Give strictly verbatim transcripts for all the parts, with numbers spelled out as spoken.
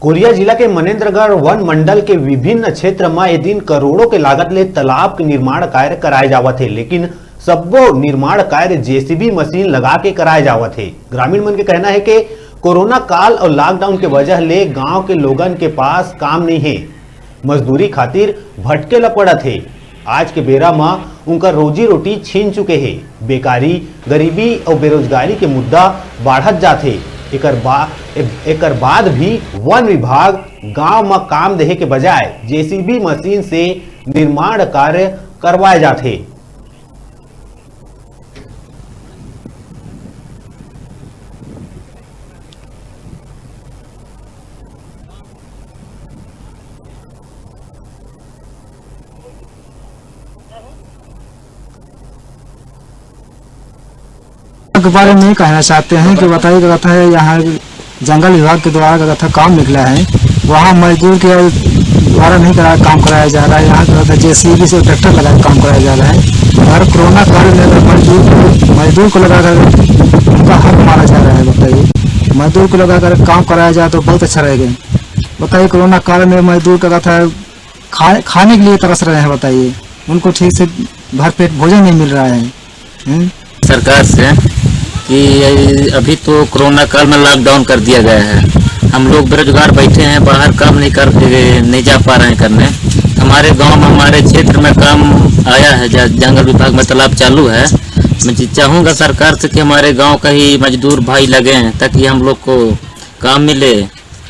कोरिया जिला के मनेंद्रगढ़ वन मंडल के विभिन्न क्षेत्र म ए दिन करोड़ों के लागत ले तालाब के निर्माण कार्य कराए जावत हे, लेकिन सब्बो निर्माण कार्य जेसीबी मशीन लगा के कराए जावत हे। ग्रामीण मन के कहना हे कि कोरोना काल अउ लॉकडाउन के वजह ले गांव के लोगन के पास काम नइ हे, मजदूरी खातिर भटके ल पड़त हे। आज के बेरा म उनकर रोजी रोटी छीन चुके हे। बेकारी, गरीबी अउ बेरोजगारी के मुद्दा बाढ़त जात हे। एकर बा-, ए-, एकर बाद भी वन विभाग गांव म काम देहे के बजाय जेसीबी मशीन से निर्माण कार्य करवाए जात हे। के बारे में कहना चाहते हैं कि बताइए, क्या कहता है, यहाँ जंगल विभाग के द्वारा, क्या कहता है, काम निकला है, वहाँ मजदूर के द्वारा नहीं करा, काम कराया जा रहा है। यहाँ, क्या कहता है, जेसीबी से ट्रैक्टर लगा के काम कराया जा रहा है। अगर कोरोना काल में अगर मजदूर को, मजदूर को लगा कर उनका हक मारा जा रहा है, बताइए, मजदूर को लगा कर काम कराया जाए तो बहुत अच्छा रहेगा। बताइए, कोरोना काल में मजदूर, क्या कहता है, खा-, खाने के लिए तरस रहे हैं, बताइए, उनको ठीक से भरपेट भोजन नहीं मिल रहा है। हम्म? सरकार से कि अभी तो कोरोना काल में लॉकडाउन कर दिया गया है, हम लोग बेरोजगार बैठे हैं, बाहर काम नहीं कर, नहीं जा पा रहे हैं करने। हमारे गांव में, हमारे क्षेत्र में काम आया है, जा-, जंगल विभाग में तालाब चालू है। मैं च-, चाहूँगा सरकार से कि हमारे गांव का ही मजदूर भाई लगे हैं, ताकि हम लोग को काम मिले।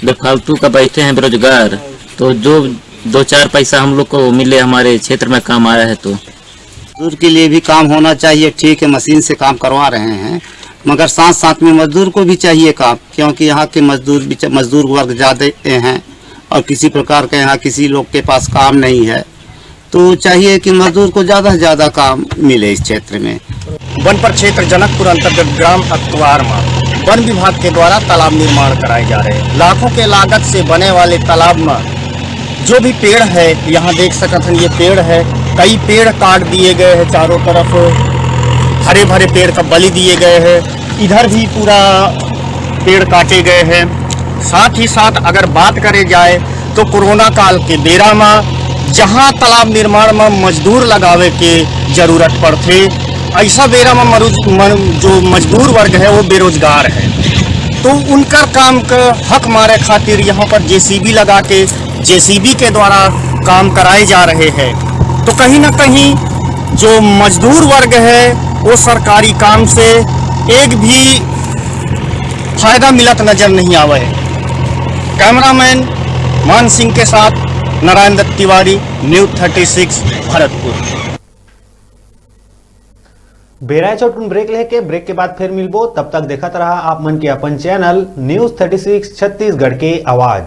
बेफालतू का बैठे हैं बेरोजगार, तो जो दो चार पैसा हम लोग को मिले, हमारे क्षेत्र में काम आया है तो। मजदूर के लिए भी काम होना चाहिए, ठीक है, मशीन से काम करवा रहे हैं, मगर साथ साथ में मजदूर को भी चाहिए काम, क्योंकि यहाँ के मजदूर बिच-, मजदूर वर्ग ज़्यादा हैं और किसी प्रकार का यहाँ किसी लोग के पास काम नहीं है, तो चाहिए कि मजदूर को ज़्यादा से ज़्यादा काम मिले इस क्षेत्र में। वन प्रक्षेत्र जनकपुर अंतर्गत ग्राम अक्तवार में वन विभाग के द्वारा तालाब निर्माण कराए जा रहे हैं। लाखों के लागत से बने वाले तालाब में जो भी पेड़ है, यहाँ देख सकत हन, ये पेड़ है, कई पेड़ काट दिए गए हैं, चारों तरफ हरे भरे पेड़ का बलि दिए गए हैं। इधर भी पूरा पेड़ काटे गए हैं। साथ ही साथ अगर बात करे जाए तो कोरोना काल के बेरा म जहाँ तालाब निर्माण म मजदूर लगावे के जरूरत पड़थे, ऐसा बेरा म मरुज-, म-, जो मजदूर वर्ग है वो बेरोजगार है, तो उनकर काम का हक मारे खातिर यहाँ पर जेसीबी लगा के जेसीबी के द्वारा काम कराए जा रहे हैं। तो कहीं ना कहीं जो मजदूर वर्ग है वो सरकारी काम से एक भी फायदा मिलत नजर नहीं आवे है। कैमरामैन मान सिंह के साथ Narayan Dutt Tiwari, news thirty six, Bharatpur. बेरा ए छोटकुन ब्रेक लेके, ब्रेक के बाद फिर मिलबो। तब तक देखत रहा आप मन के अपन channel news thirty six Chhattisgarh के आवाज।